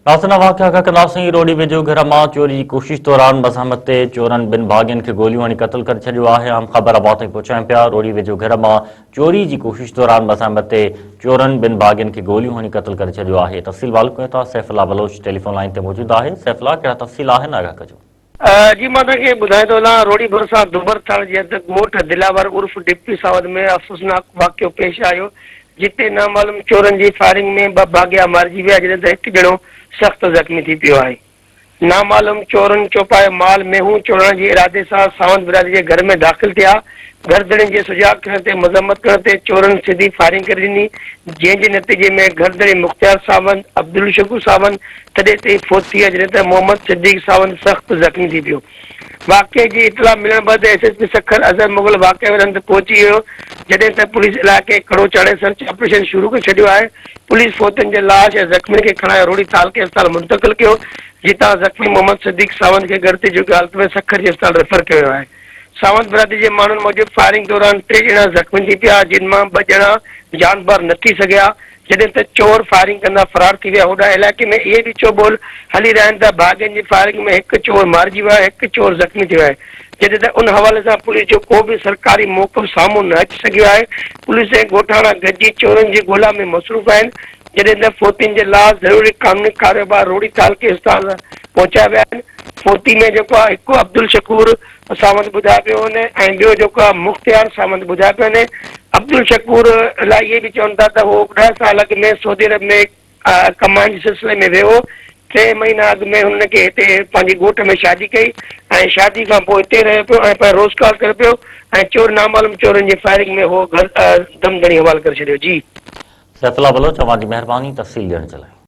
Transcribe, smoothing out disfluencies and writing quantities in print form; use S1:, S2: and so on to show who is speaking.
S1: ناصر واقعا کان ڪنداسين روڊي ويجهو گهر مان چوري جي ڪوشش دوران مزاحمت تي چورن ٻن ڀاڳين کي گوليون هڻي قتل ڪري ڇڏيو آهي اهم خبر اوهان تائين پهچايون پيا روڊي ويجهو گهر مان چوري جي ڪوشش دوران مزاحمت تي چورن ٻن ڀاڳين کي گوليون هڻي قتل ڪري ڇڏيو آهي تفصيل معلوم ڪيون ٿا سيف الله بلوچ ٽيليفون لائين تي موجود آهي سيف الله ڪهڙا تفصيل آهن آگاهه ڪجو.
S2: جي مان توهان کي ٻڌائي ٿو هلان روهڙي ڀرسان دوبر ٿاڻي جي حد ڳوٺ دلاور عرف ڊپٽي ساوند ۾ افسوسناڪ واقعو پيش آيو جتي نامعلوم چورن جي فائرنگ ۾ ٻه ڀاڳيا مارجي ويا جڏهن ته هڪ ڄڻو سخت زخمي ٿي پيو آهي. نامعلوم چورن چوپايو مال مينهون چورائڻ جي ارادي سان ساوند برادري جي گهر ۾ داخل ٿيا، گهر ڌڻين جي سجاڳ ٿيڻ تي مذمت ڪرڻ تي چورن سڌي فائرنگ ڪري ڏني، جنهن جي نتيجي ۾ گهر ڌڻي مختيار ساوند، عبدالشڪور ساوند تڏي تي ئي فوت ٿي ويا جڏهن ته محمد صديق ساوند سخت زخمي ٿي پيو. واقعي جي اطلاع ملڻ بعد S S P Sukkur Azhar Mughal واقعي واري هنڌ پهچي ويو جڏهن ته پوليس علائقي کي ڪڙو چاڙهي سرچ آپريشن شروع ڪري ڇڏيو آهي پوليس فوتين جي لاش ۽ زخمين کي کڻائي روهڙي تعلقي اسپتال منتقل ڪيو جتان زخمي محمد صديق ساوند کي ڳڻتي جوڳي حالت ۾ سکر جي اسپتال ريفر ڪيو ويو آهي ساوند برادري جي ماڻهن موجب فائرنگ دوران ٽي ڄڻا زخمي ٿي پيا جن مان ٻه ڄڻا جان بر نه ٿي سگهيا جڏهن ته چور فائرنگ ڪندا فرار ٿي ويا. هوڏانهن علائقي ۾ اهي به چوٻول هلي رهيا آهن ته ڀاڳين جي فائرنگ ۾ هڪ چور مارجي ويو آهي، هڪ چور زخمي ٿيو آهي. جڏهن ته ان حوالي سان پوليس جو ڪو به سرڪاري موقف سامهون نه اچي سگهيو آهي. پوليس ۽ ڳوٺاڻا گڏجي چورن جي ڳولا ۾ مصروف آهن. جڏهن ته فوتين جي لاش ضروري قانوني ڪارروائي بعد روهڙي تعلقي اسپتال پهچايا ويا آهن. فوتي ۾ جيڪو آهي هڪ عبدالشڪور ساوند ٻڌايو پيو وڃي ۽ ٻيو جيڪو آهي مختيار ساوند ٻڌايو پيو وڃي. عبدالشڪور لاء اهي به چون ٿا ته هو ڏهه سال اڳ ۾ سعودي عرب ۾ ڪمائڻ جي سلسلي ۾ ويو هو. ٽي مهينا اڳ ۾ هن کي هتي پنهنجي ڳوٺ ۾ شادي ڪئي ۽ شادي کان پوء هتي رهيو پيو ۽ پنهنجو روزگار ڪري پيو ۽ چور نامعلوم چورن جي فائرنگ ۾ هو گهر دم ڌڻي حوالي ڪري ڇڏيو. جي.
S1: سيف الله بلوچ اوهان جي مهرباني تفصيل ڏيڻ جي لاء.